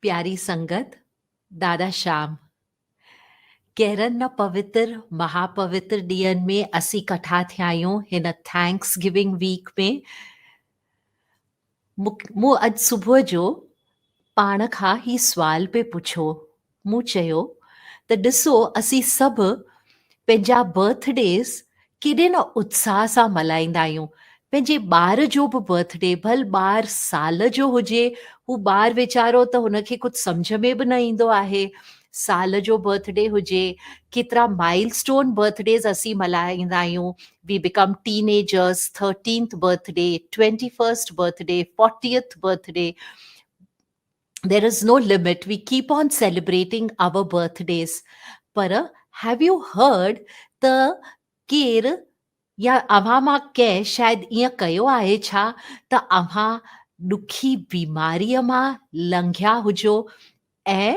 پياري سنگت دادا شام ڪهڙن نه پوتر مها پوتر ڏينهن ۾ اسين ڪٺا ٿيا آهيون هن thanks giving ويڪ ۾ مون اڄ صبح جو پاڻ کان هي سوال پئي پڇيو مون چيو ته ڏسو اسين سڀ پنهنجا برٿ ڊيز ڪيڏي نه اتساهه سان ملهائيندا آهيون. پنهنجي ٻار جو به برٿ ڊي ڀل ٻار سال جو هجي، هو ٻار ويچارو ته هن کي ڪجهه سمجهه ۾ به نه ايندو آهي. سال جو برٿ ڊي هجي، ڪيترا مائل اسٽون برٿ ڊيز اسين ملهائيندا آهيون. We become teenagers, thirteenth birthday, 21st birthday, 40th birthday. There is no limit, we keep on celebrating our birthdays. Per have you heard ته ڪير يا اوهان مان ڪنهن شايد ائين ڪيو آهي ڇا ته اوهان ڏکي بيماريء مان لنگهيا هجو ۽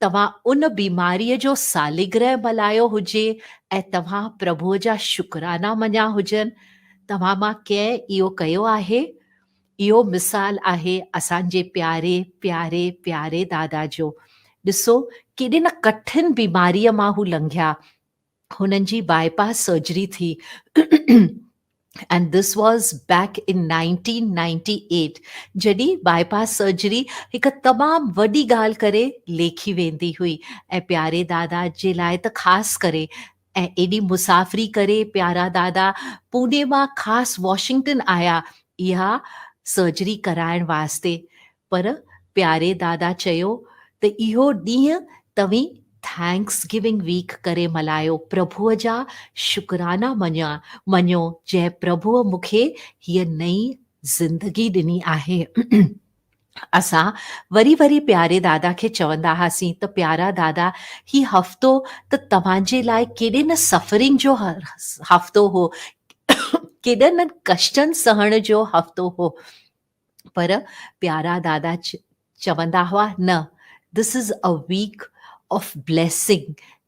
توهان ان بيماريء جو سالگرهه ملهايو هجي ۽ توهان پرڀوء جا شڪرانا مڃيا هجن؟ توهان مان ڪنهن اهو ڪيو آهي؟ اهو مثال آهي اسان جي پياري پياري پياري دادا جو. ڏسو ڪيڏي نه ڪٺن بيماريء مان هو لنگهيا. هنن جي باء پاس سرجري ٿي and this was back in 1998 جڏهن باء پاس سرجري هڪ تمام وڏي ڳالهه ڪري ليکي ويندي هئي ۽ پياري دادا جي لاء ته خاص ڪري ۽ ايڏي مسافري ڪري پيارا دادا پوني مان خاص واشنگٽن آيا اها سرجري ڪرائڻ واسطي پر پياري دادا چيو ته اهو ڏينهن توهين thanks giving ويڪ ڪري ملهايو پرڀوء جا شڪرانا مڃيا مڃو جنهن پرڀوء مون کي هيء نئين زندگي ڏني آهي. اسان وري وري پياري دادا کي چوندا هئاسين ته پيارا دادا هي هفتو ته توهان جي لاء ڪيڏي نه سفرنگ جو هفتو هو، ڪيڏن نه ڪشٽن سهڻ جو هفتو هو. پر پيارا دادا چوندا هئا نه this is a week of blessing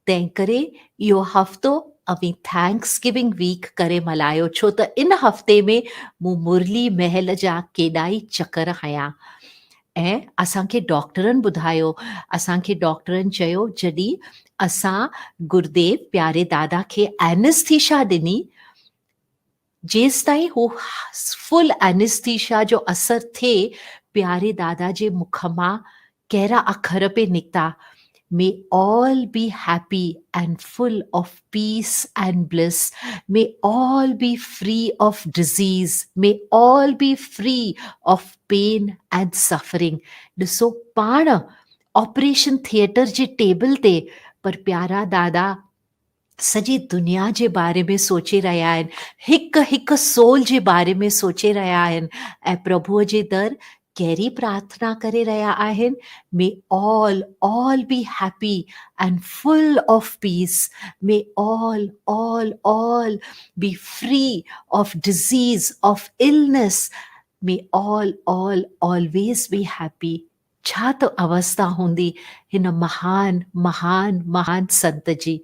تنهنڪري اهو هفتو اوهين thanks giving ويڪ ڪري ملهايو ڇو ته ان هفتي ۾ مون مرلي محل جا ڪيڏائي چڪر هنيا ۽ اسان کي ڊاڪٽرن ٻڌايو اسان کي ڊاڪٽرن چيو جڏهن اسان گرديو پياري دادا کي اينسٿيشا ڏني جيستائين هو فل اينسٿيشا جو اثر ٿئي، پياري دادا جي مک مان ڪهڙا اکر پئي نڪتا، May all be happy and full of peace and bliss, may all be free of disease, may all be free of pain and suffering. ڏسو پاڻ آپريشن ٿيئٽر جي ٽيبل تي، پر پيارا دادا سڄي دنيا جي باري ۾ سوچي رهيا آهن، هڪ هڪ سول جي باري ۾ سوچي رهيا آهن ۽ پرڀوء جي در ڪهڙي پرارٿنا ڪري رهيا آهن، May all, all be happy and full of peace, may all, all, all be free of disease, of illness, may all, all, always be happy. ڇا ته اوستا هوندي هن مهان مهان مهان سنت جي.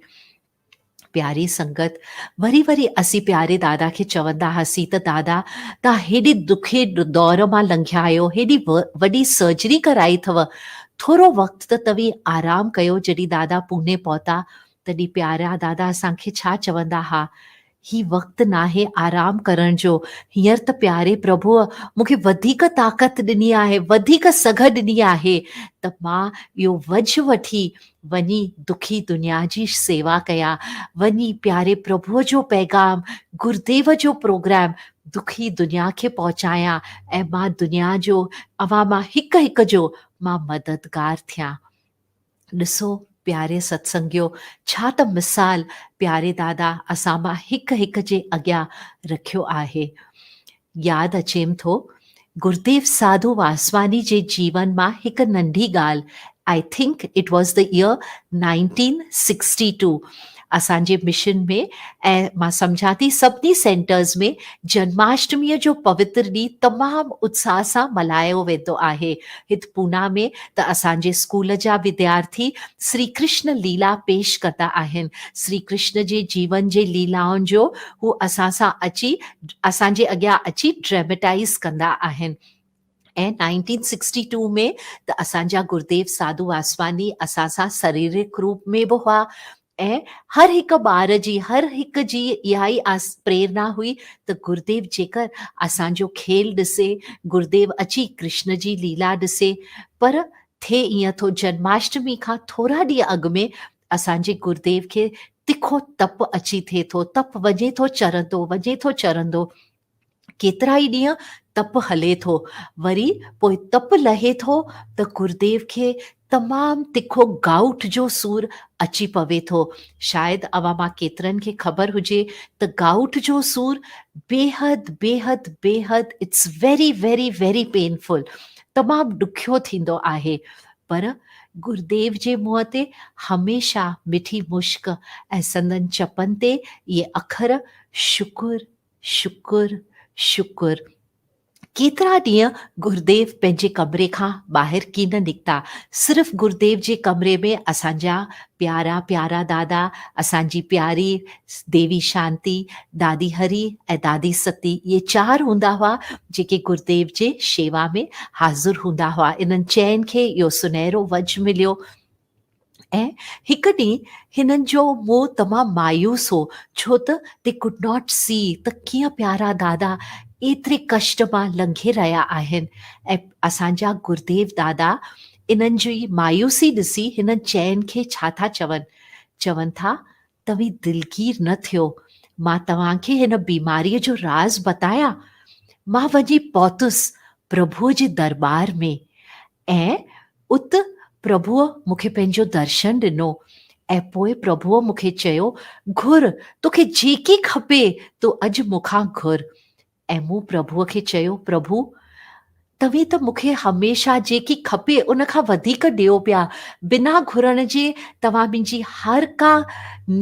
پياري سنگت وري وري اسين پياري دادا کي چوندا هئاسين ته دادا توهان هيڏي دکي دور مان لنگهيا آهيو هيڏي وڏي سرجري ڪرائي اٿو ٿورو وقت ته توهين آرام ڪيو جڏهن دادا پوني پهتا تڏهن پيارا دادا اسان کي ڇا چوندا ها هي وقت ناهي آرام ڪرڻ جو، هينئر ته پياري پرڀوء مون کي وڌيڪ طاقت ڏني آهي، وڌيڪ سگهه ڏني آهي ته مان اهو وجهه وٺي وڃي دکي دنيا جي سيوا ڪيان، وڃي پياري پرڀوء جو پيغام، گرديو جو پروگرام دکي دنيا کي پهچايان ۽ مان دنيا جو، اوهان مان هڪ هڪ جو مان مددگار ٿيان. ڏسو پياري ستسنگيو ڇا ته مثال پياري دادا اسان مان هڪ هڪ جي اڳيان رکيو آهي. ياد اچيم ٿو گرديو ساڌو واسواني جي جيون مان هڪ ننڍي ڳالهه I think it was the year 1962 اسان جي مشن ۾ ۽ مان سمجهان ٿي سڀني سينٽرز ۾ جنماشٽميء جو پوتر ڏينهن تمام اتساهه سان ملهايو ويندو آهي. هت پونا ۾ ته اسان جي اسڪول جا وديارٿي سري ڪرشن ليلا پيش ڪندا آهن. سري ڪرشن جي جيون جي ليلائن جو هو اسان سان اچي اسان جي اڳيان اچي ڊريميٽائيز ڪندا آهن. ۽ 1962 ۾ ته اسان جا گرديو ساڌو واسواني اسان سان سريرڪ روپ ۾ به هئا ۽ هر هڪ ٻار جي هر هڪ جي اها ئي آس پريرنا هئي ته گرديو جيڪر اسان جو کيل ڏسي، گرديو اچي ڪرشن جي ليلا ڏسي. پر ٿئي ائين ٿو جنماشٽمي کان ٿورا ڏينهن اڳ ۾ اسان جي گرديو کي تکو تپ اچي ٿئي ٿو، تپ وڃي ٿو چرندو، وڃي ٿو چرندو. ڪيترائي ڏينهن تپ هلي ٿو، وري پوء تپ لهي ٿو ته گرديو کي تمام تکو گائوٽ جو سور اچي پوي ٿو. شايد اوهان مان ڪيترن کي خبر هجي ته گائوٽ جو سور بيحد بيحد بيحد it's very very very painful تمام ڏکيو ٿيندو آهي پر گرديو جي منهن تي هميشه مٺي مشڪ ۽ سندن چپن تي اهي اکر شڪر شڪر شڪر. ڪيترا ڏينهن گرديو پنهنجي ڪمري کان ٻاهر ڪين نڪتا. صرف گرديو جي ڪمري ۾ اسان جا پيارا پيارا دادا، اسان جي پياري ديوي شانتي، دادي هري ۽ دادي ستي اهي چار هوندا هئا جيڪي گرديو جي شيوا ۾ حاضر هوندا هئا. انهن چئن کي اهو سنهرو وجهه مليو. ۽ هڪ ڏينهن هنن جو منهن تمام مايوس هو ڇو ته the could not سي ته ڪيئن پيارا دادا ايتري ڪشٽ مان لنگهي رهيا آهن ۽ اسان جا گرديو دادا انهن جي مايوسي ڏسي هنن چئن کي ڇا ٿا چون چون ٿا توهين دلگير نه ٿيو مان توهان کي هن بيماريء جو راز بتايان مان وڃي پهتس پرڀوء جي درٻار ۾ ۽ ات پرڀوء مون کي پنهنجو درشن ڏنو ۽ پوء پرڀوء مون کي چيو، گهر، توکي جيڪي کپي، تون اڄ مون کان گهر. ۽ مون پرڀوء کي چيو، پرڀو، توهين ته مون کي هميشه جيڪي کپي ان کان وڌيڪ ڏيو پيا، بنا گهرڻ جي توهان منهنجي هر ڪا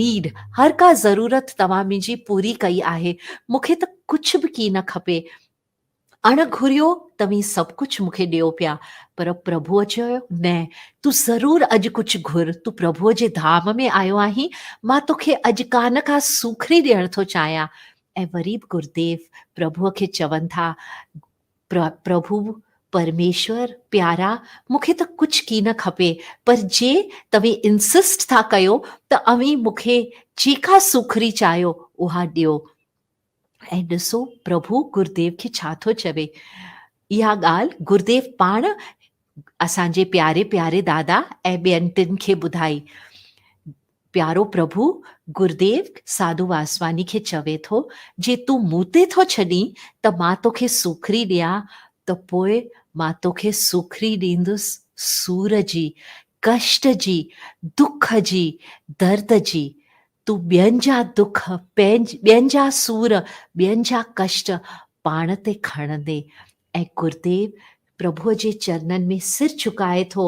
نيڊ، هر ڪا ضرورت توهان منهنجي پوري ڪئي آهي، مون کي ته ڪجهه به ڪين کپي. اڻ گهريو توهين سڀ ڪجهه مون کي ڏيو پيا، پر پرڀوء چيو، نه، تون ضرور اڄ ڪجهه گهر، تون پرڀوء جي ڌام ۾ آيو آهين، مان توکي اڄ ڪا نه ڪا سوکڙي ڏيڻ ٿو چاهيان. ۽ وري به گرديو پرڀوء کي چون ٿا، پرڀو پرميشور پيارا، مون کي ته ڪجهه ڪين کپي، پر جي توهين انسسٽ ٿا ڪيو ته اوهين مون کي جيڪا سوکڙي چاهيو اها ڏيو. ۽ ڏسو پرڀو گرديو کي ڇا ٿو چوي. اها ڳالهه گرديو پاڻ اسان جي پياري پياري دادا ۽ ٻين ٽن کي ٻڌائي. پيارو پرڀو گرديو ساڌو واسواني کي چوي ٿو، جي تون مون تي ٿو ڇڏين ته مان توکي سوکڙي ڏيان ته پوء مان توکي سوکڙي ڏيندس سور جي، ڪشٽ جي، دک جي، درد جي. تون ٻين جا دک، ٻين جا سور، ٻين جا ڪشٽ پاڻ تي کڻندين ۽ گرديو پرڀوء جي چرنن ۾ سر جهڪائي ٿو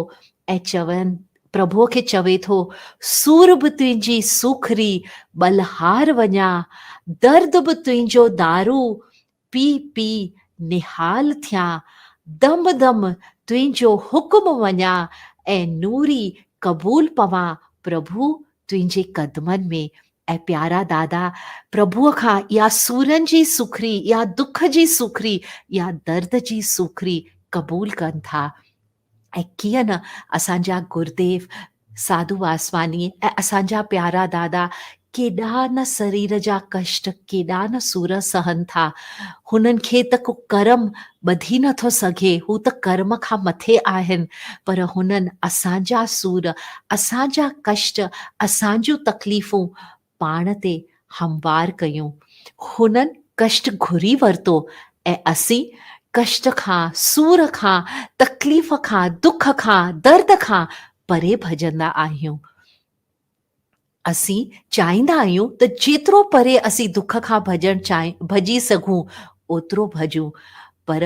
۽ چون پرڀوء کي چوي ٿو، سور به تنهنجي سوکري ٻلهار وڃان، درد به تنهنجو دارو پي پي نهال ٿيان، دم دم تنهنجو حڪم مڃان ۽ نوري قبول پوان پرڀو تنهنجي قدمن ۾. اي پيارا دادا پرڀوء کان اها سورن جي سوکري، اها دک جي سوکري، اها درد جي سوکري قبول ڪن ٿا. ۽ ڪيئن نه اسان جا گرديو ساڌو واسواني ۽ اسان جا پيارا دادا ڪيڏا نه سرير جا ڪشٽ، ڪيڏا نه سور سهن ٿا. هنن کي ته ڪو ڪرم ٻڌي نه ٿو سگهي، هو ته ڪرم کان مٿي آهن، پر هنن اسان جا سور، اسان جا ڪشٽ، اسان جون تڪليفون پاڻ تي هموار ڪيون. هنن ڪشٽ گهري ورتو ۽ اسين ڪشٽ کان، سور کان، تڪليف کان، دک کان، درد کان پري ڀڄندا آهيون. اسين چاهيندا آهيون ته جيترو پري اسين دک کان ڀڄڻ ڀڄي سگهون اوترو ڀڄون پر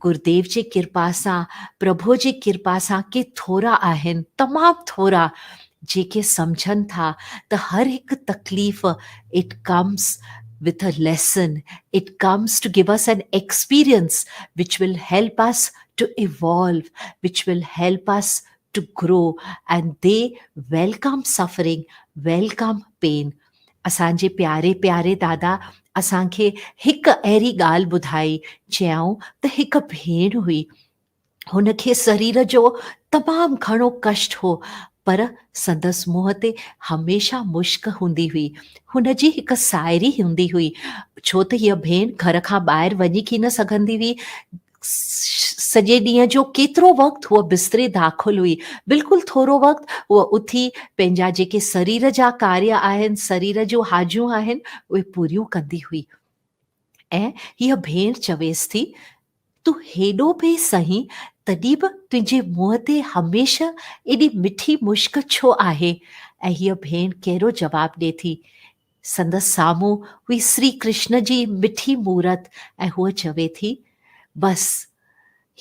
گرديو جي ڪرپا سان، پرڀوء جي ڪرپا سان ڪي ٿورا آهن، تمام ٿورا، جيڪي سمجهن ٿا ته هر هڪ تڪليف it comes with a lesson, it comes to give us an experience which will help us to evolve, which will help us to grow and they welcome suffering, welcome pain. اسان جي پياري پياري دادا اسان کي هڪ اهڙي ڳالهه ٻڌائي، چيائون ته هڪ ڀيڻ هئي، هن کي سرير جو تمام گهڻو ڪشٽ هو، پر سندس منهن تي هميشه مشڪ هوندي هئي. هن جي هڪ ساهيڙي هوندي هئي، ڇو ته هيء ڀيڻ گهر کان ٻاهر وڃي ڪين سگهندي هئي. سڄي ڏينهن جو ڪيترو وقت هوء بستري داخل هئي. بلڪل ٿورو وقت هوء اٿي پنهنجا جيڪي سرير جا ڪاريه آهن، سرير جون حاجون آهن، اهي پوريون ڪندي هئي. ۽ هيء ڀيڻ چويس ٿي، تون هيڏو پئي سهين، تڏهن به تنهنجي منهن تي هميشه ايڏي مٺي مشڪ ڇو آهي؟ ۽ هيء ڀيڻ ڪهڙو جواب ڏئي ٿي؟ سندس سامهون هئي سري ڪرشن جي مٺي مورت ۽ هوء چوي ٿي، بس،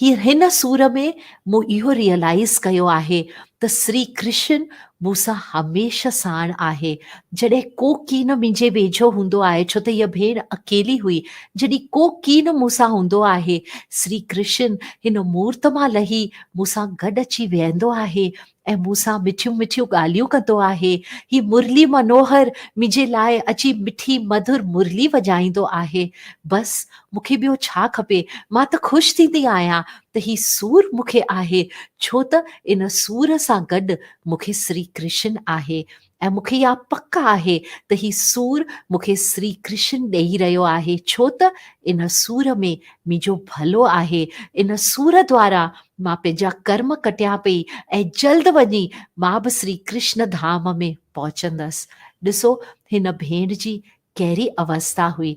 هي هن سور ۾ مون اهو ريئلائيز ڪيو آهي ته سري ڪرشن مون سان هميشه ساڻ آهي. جڏهن ڪو ڪين منهنجي ويجهو هوندو آهي، ڇو ته هيء ڀيڻ اڪيلي هئي، جڏهن ڪو ڪين مون سان هوندو آهي، سري ڪرشن هن مورت مان لهي مون سان گڏ اچي ويهندو آهي ۽ مون سان مٺيون مٺيون ڳالهيون ڪندو آهي. هي مرلي منوهر منهنجي لاء اچي مٺي مڌر مرلي وڄائيندو آهي. بس مون کي ٻيو ڇا کپي؟ مان ته خوش ٿيندي آهيان ته هي سور مون کي آهي، ڇو ته ان سور سان گڏ مون کي سري ڪرشن آهي. ۽ مون کي اها پڪ آهي ته هي سور مون کي سري ڪرشن ڏيئي رهيو آهي، ڇو ته ان سور ۾ منهنجو ڀلو آهي. ان سور دوارا مان پنهنجا ڪرم ڪٽيان پئي ۽ جلد وڃي مان به سري ڪرشن ڌام ۾ پهچندس. ڏسو هن ڀيڻ جي ڪهڙي اوستا هئي.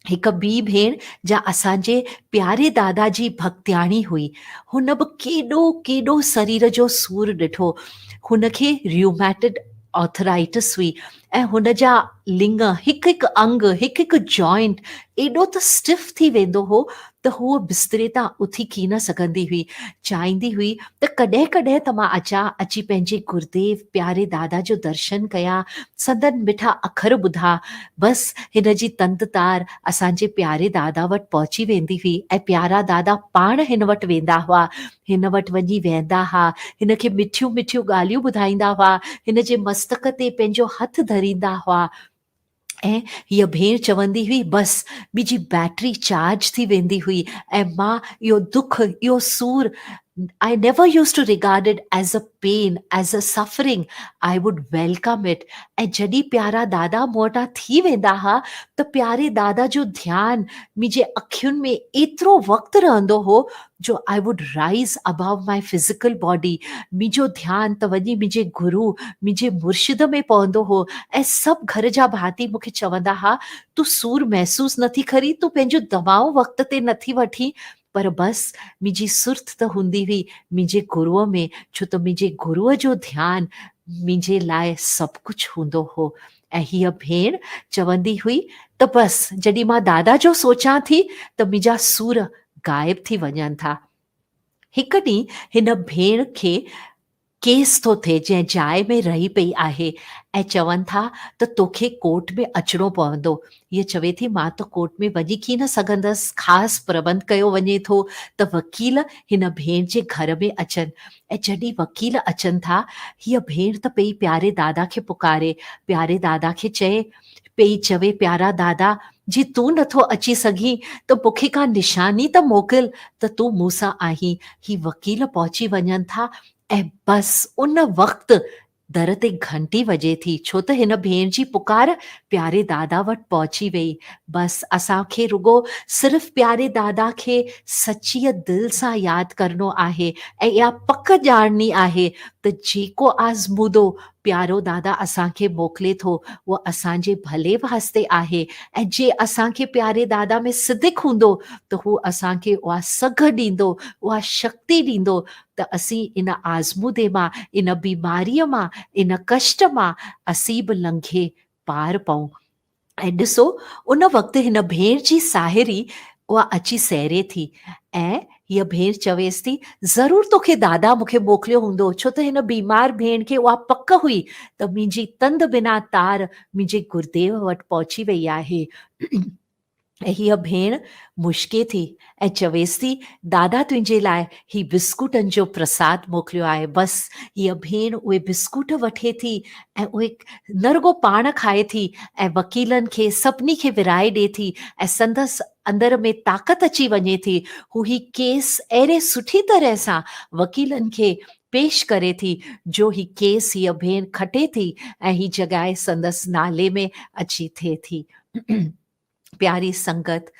هڪ ٻي ڀيڻ جا اسان جي پياري دادا جي ڀڳتياڻي هئي، هن به ڪيڏو ڪيڏو سرير جو سور ڏٺو. هن کي ريوميٽڊ آرٿرائٽس هئي ۽ هن جا لڱ، هڪ هڪ انگ، هڪ هڪ جوائنٽ ايڏو ته اسٽف ٿي ويندو هو ته هوء بستري تان اٿي ڪين سگهندي هئي. چاهيندي هئي ته ڪڏهن ڪڏهن ته مان اچان، اچي پنهنجي گرديو پياري دادا جو درشن ڪيان، سندن مٺا اکر ٻڌان. بس هن جي تند تار اسان جي پياري دادا وٽ پهچي ويندي هئي ۽ پيارا دادا پاڻ هن وٽ ويندا هئا. هن وٽ وڃي ويهندا ها، هن کي مٺيون مٺيون ڳالهيون ٻڌائيندا هئا، هن جي مستڪ تي پنهنجو هٿ ڌريندا هئا. ۽ هيء ڀيڻ چوندي هئي، بس منهنجي بيٽري چارج ٿي ويندي هئي ۽ مان اهو دک، اهو سور I never use to regard it as a pain, as a suffering, I would welcome it ۽ جڏهن پيارا دادا مون وٽان ٿي ويندا ها ته پياري دادا جو ڌيان منهنجي اکين ۾ ايترو وقت رهندو هو جو I would rise above my physical body, منهنجو ڌيان ته وڃي منهنجي گرو، منهنجي مرشد ۾ پوندو هو ۽ سڀ گهر جا ڀاتي مون کي چوندا ها، تون سور محسوس نه ٿي ڪرين، تون پنهنجون دوائون وقت تي نه ٿي وٺين، پر بس منهنجي سرت ته هوندي هئي منهنجي گروء ۾، ڇو ته منهنجي گروء جو ڌيان منهنجي لاء سڀ ڪجهه هوندو هو. ۽ هيء ڀيڻ چوندي هئي ته بس جڏهن مان دادا جو سوچان ٿي ته منهنجا سور غائب ٿي وڃن ٿا. هڪ ڏينهن هن ڀيڻ کي ڪيس ٿو ٿئي جنهن جاء ۾ رهي پئي آهي ۽ چون ٿا ته توکي ڪورٽ ۾ اچڻو پوندو. هيء چوي ٿي مان ته ڪورٽ ۾ وڃي ڪين سگهندس. خاص پربند ڪيو وڃي ٿو ته وڪيل هن ڀيڻ جي گهر ۾ اچن ۽ جڏهن وڪيل اچن ٿا هيء ڀيڻ ته پئي پياري دادا کي پڪاري، پياري دادا کي چئي پئي چوي پيارا دادا جي تون نٿو اچي سگهين ته مون کي ڪا نشاني ته موڪل ته تون مون سان آهين. هي وڪيل پهچي وڃن ٿا ۽ بس ان وقت در تي گهنٽي وڄي ٿي ڇو ته هن ڀيڻ جي پڪار پياري دادا وٽ پهچي ويئي. بس اسان کي رڳو صرف پياري دادا کي سچيء دل سان ياد ڪرڻو آهي ۽ اها پڪ ڄاڻڻي آهي ته جيڪو آزمودو پيارو دادا اسان کي موڪلي ٿو اهو اسان جي ڀلي واسطي آهي ۽ جي اسان کي پياري دادا ۾ صدق هوندو ته هو اسان کي اها سگهه ڏيندو اها شڪتي ڏيندو ته اسين ان آزمودي مان ان بيماريء مان ان ڪشٽ مان اسين به لنگهي پار پئون. ۽ ڏسو ان وقت هن ڀيڻ جي ساهري اها اچي سهري ٿي ۽ هيء ڀيڻ چويس ٿي، ضرور توکي دادا مون کي موڪليو هوندو، ڇو ته هن بيمار ڀيڻ کي اها پڪ هئي ته منهنجي تند بنا تار منهنجي گرديو وٽ پهچي وئي آهي. ۽ هيء ڀيڻ مشڪي ٿي ۽ چويس ٿي، دادا تنهنجي لاء هي بسڪوٽن جو پرساد موڪليو آهي. بس هيء ڀيڻ اهي بسڪوٽ وٺي ٿي ۽ اهي نه رڳو پاڻ کائي ٿي ۽ وڪيلن کي سڀني کي ورهائي ڏي ٿي ۽ سندس اندر ۾ طاقت اچي وڃي ٿي، هو هي ڪيس اهڙي سٺي طرح سان وڪيلن کي پيش ڪري ٿي جو هي ڪيس هيء ڀيڻ کٽي ٿي ۽ هي جڳائي سندس نالي ۾ اچي ٿئي ٿي. پياري سنگت!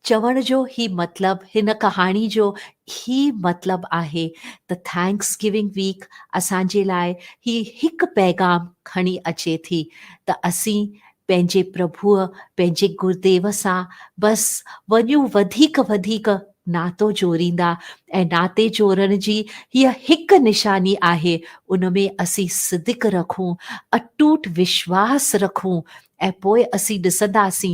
چوڻ جو هي مطلب هن ڪهاڻي جو هي مطلب آهي ته thanks giving ويڪ اسان جي لاء هي هڪ پيغام کڻي اچي ٿي ته اسين پنهنجي پرڀوء پنهنجي گرديو سان بس وڃون وڌيڪ وڌيڪ ناتو جوڙيندا ۽ ناتي جوڙڻ جي هيء هڪ نشاني آهي ان ۾ اسين صدق رکون اٽوٽ وشواس رکون ۽ پوء اسين ڏسنداسين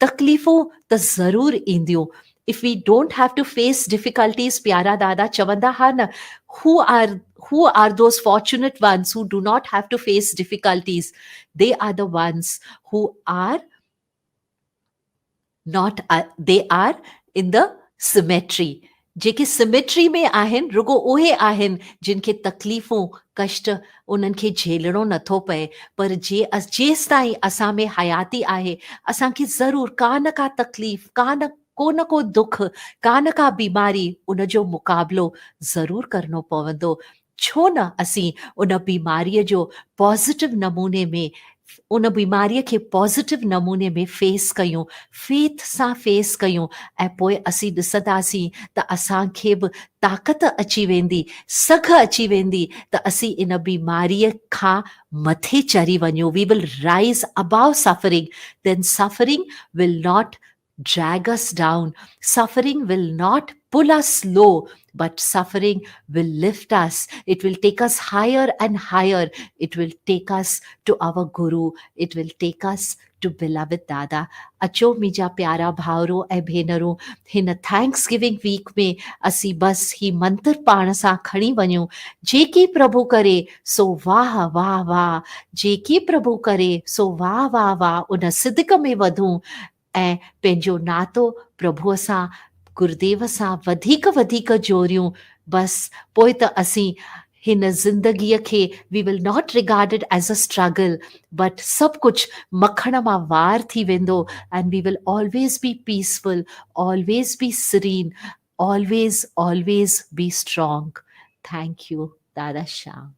تڪليفون ته ضرور اينديون if we don't have to face difficulties پيارا دادا چوندا ها نه who are who are those fortunate ones who do not have to face difficulties they are the ones who are not they are in the cemetery جيڪي symmetry ۾ آهن رڳو اهي آهن جن کي تڪليفون ڪشٽ انهن کي جهيلڻو نٿو پئي پر جي جيستائين اسان ۾ حياتي آهي اسان کي ضرور ڪا نه ڪا تڪليف ڪا نه ڪو نه ڪو دک ڪا نه ڪا بيماري ان جو مقابلو ضرور ڪرڻو پوندو ڇو نه اسين ان بيماريء جو پازيٽو نموني ۾ ان بيماريء کي پازيٽو نموني ۾ فيس ڪيون، فيٿ سان فيس ڪيون ۽ پوء اسين ڏسنداسين ته اسان کي به طاقت اچي ويندي، سگهه اچي ويندي ته اسين ان بيماريء کان مٿي چڙهي وڃون، we will rise above suffering, then suffering will not drag us down, suffering will not pull us low, but suffering will lift us, it will take us higher and higher, it will take us to our Guru, it will take us to beloved Dada. اچو منهنجا پيارا ڀائرو ۽ ڀينرون هن thanks giving week ۾ اسين بس هي منتر پاڻ سان کڻي وڃون جيڪي پرڀو ڪري سو واهه واهه واهه جيڪي پرڀو ڪري سو واهه واهه واهه ان صدق ۾ وڌون ۽ پنهنجو ناتو پرڀوء سان، گرديو سان وڌيڪ وڌيڪ جوڙيون، بس پوء ته اسين هن زندگيء کي we will not regard it as a struggle but سڀ ڪجهه مکڻ مان وار ٿي ويندو and we will always be peaceful, always be serene, always always be strong. Thank you Dada Shyam.